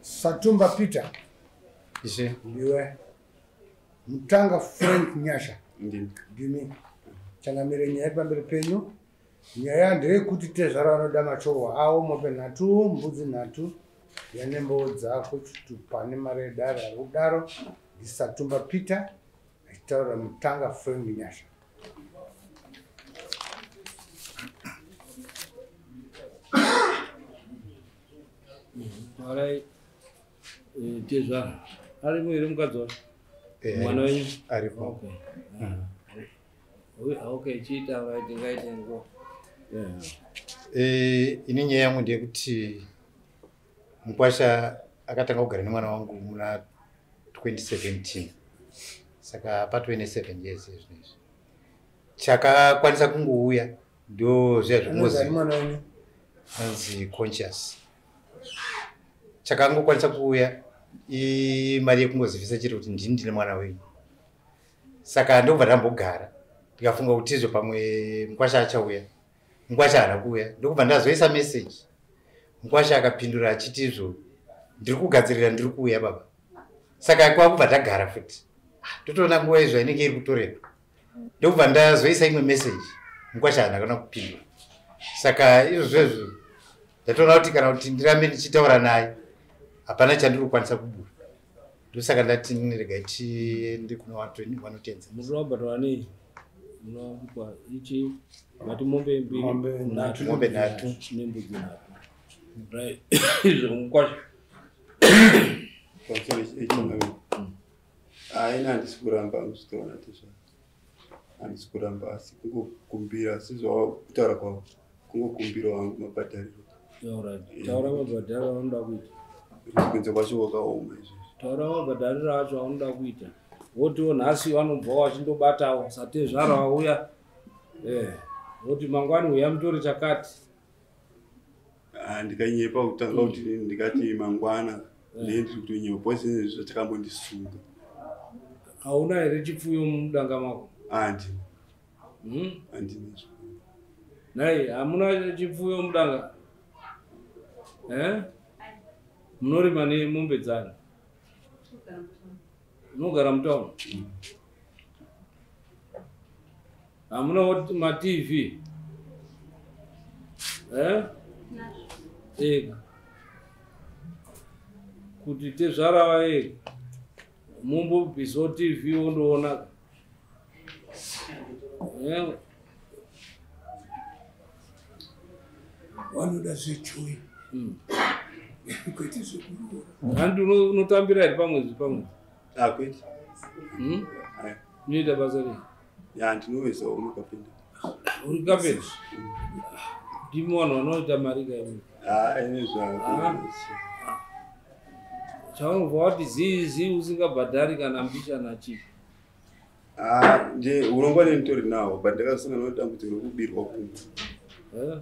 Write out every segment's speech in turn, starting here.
Satumba Peter. Ishe. Ndiwe. Mutanga Frank Nyasha. Ndini. Ndimi. Changamire nyaya pamberi penyu. Nyaya ndeyekuti tezvara vanoda machorwa avo mombe 3, mbudzi 3, yanembowo dzako chitupa nemari yedare ari kudaro. NdiSatumba Peter achitaura Mutanga Frank Nyasha. Taurai tezvara. Arimo here mukadzi wacho? Mwana wenyu? Aripo. Okay. Okay, chiitaurai tingaite nguva. Ini nyaya yangu ndeyekuti mukwasha akatanga kugara nemwana wangu muna 2017. Saka pa 27 years izvinezvi. Chakakwanisa kungouya ndo zviya Anonzi mwana wenyu? Anonzi Conscious. Chakangokwanisa kuuya imari yekungozivisa chete kuti ndini ndine mwana wenyu. Saka ndobva ndambogara ndikafunga kuti izvo pamwe mukwasha achauya. Mukwasha haana kuuya, ndokubva ndazoisa message. Mukwasha akapindura achiti izvo ndiri kugadzirira, ndiri kuuya baba. Saka kwakubva ndagara futi. Totoona nguva izvo inenge iri kutoreba. Ndokubva ndazoisa imwe message. Mukwasha haana kana kupindura. Saka izvozvo ndatoona kuti kana kuti ndirambe ndichitaura naye hapana chandiri kukwanisa kubuda. Ndosaka ndati regai tiende kuna vanotenza. Munobatwa nei? Munowanikwa ichi mati mombe mbiri, Mombe nhatu. Mombe nhatu. Nembudzi 3. Right. Izvo mukwasha. Pamusoro echangamire. Haina, handisi kuramba muzvitoona tezvara. Handisi kuramba, asi kungokumbira sezvawakutaura kwavo, kungokumbira wangu mabhadhariro. Alright. Taura mabhadhariro aunoda kuita. Kunze kwacho kwakaoma izvezvi. Taura mabhadhariro acho aunoda kuita. Wotiwo nhasi vanobva vachindobatawo satezvara wauya. Woti mangwani uya mutore chakati. Ndikanyepa kutanga kuti ndikati mangwana ndee ndiri kutonyepa because zvachakambondisunga. Hauna here chipfuyo mudanga mako? Handina. Handina chipfuyo. Nhai, hamuna chipfuyo mudanga? Munorima nemombe dzani? Munogara mutauni? Hamuna maTV? Ega. Kuti tezvara vaega. Mumbobvisawo TV wondoona. Vanoda zvechoyi. Kwete zvekuroora. Handi unotambira here pamwedzi pamwedzi? Kwete. Unoita basa rei? Ya, ndinovezawo mukapinda. Uri kapenda? Ndimi vanhu vanoita mari kaimi. Ine zvako. Chaunobva wati zii zii usingabhadhari kana mbichana chii? Nje urongwa nenitori nawo, but ndakasangana nedambudziko rekubirwa kumba.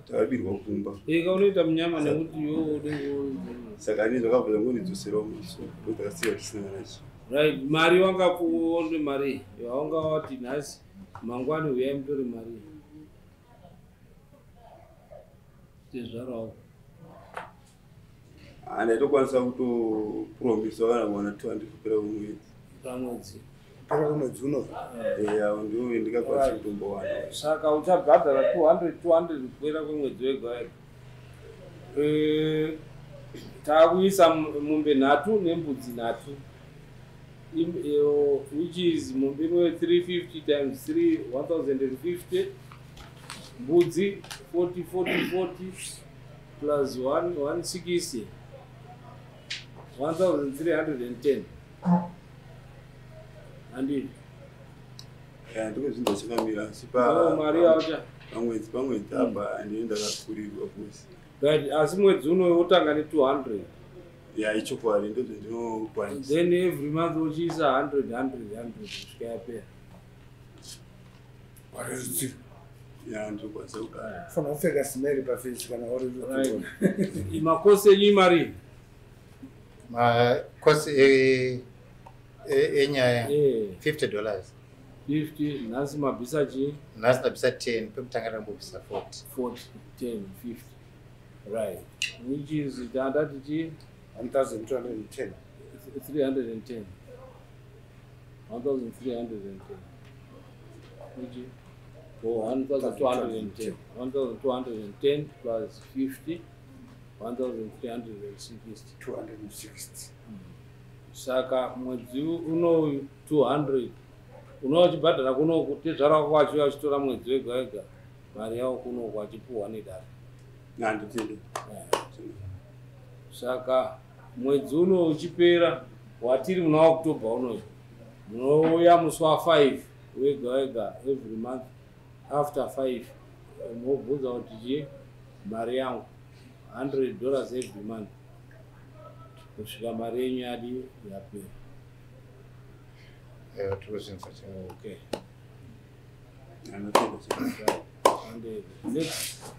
Takabirwa kumba. Eka unoita munyama nekuti iwewe unenge Saka ini zvakabva zvangondidzoserawo mumusoro, ndakasiya tisina kana chii. Right, mari wangapuwa mari yaunga wati nhasi mangwani uyai mutore mari. Tezvarawo. Ndaitokwanisa kutopromisa kana kuwana 200 kupera kwemwedzi. Pamwedzi. Kupera kwemwedzi uno? Awo ndiwo ndingakwanisa kutombowana. Saka uchabhadhara 200, 200 kupera kwemwedzi wega wega. Takuisa mombe 3 nembudzi 3. Which is mombe imwe 350 times 3, 1050. Mbudzi 40, 40, 40 plus 1, 160. 1310. Handiti? Ndiko zvinhu zvachakamira, asi Mari yacho. pamwedzi, pamwedzi apa ndini ndakakurirwa kusi. Right, asi mwedzi uno wotanga ne 200. Ya, ichokwadi ndo zvandinokwanisa. Then every month uchiisa 100, 100, 100 kusvika yapera. Warerutsirwa. Ya, ndinokwanisa kudaro. Fanira kupfeka simeri pafesi kana warerutsirwa. Right. Makosi enyu imari? Makosi enyaya $50. 50, nhasi mabvisa chii? Nhasi ndabvisa 10, pekutanga ndambobvisa 40. 40, 10, 50. Right. Which is ndandati chii? 1210. 310, 1310. Which, oh, 1210, 1210 plus 50, 1360. 260. Saka mwedzi unoyu 200 unova uchibhadhara kunoku, tezvara wako achiuya achitora mwedzi wega wega mari yavo kunoku achipuhwa nedare. Handitende. Saka mwedzi uno uchipera watiri muna October unoyu, munouya musi wa5 wega wega, every month after 5, mobvunza kuti chii, mari yangu, $100 every month kusvika mari yenyu yadi yapera. Aiwa, tiri kuzvinzwa chete. Okay. Handitende. And next.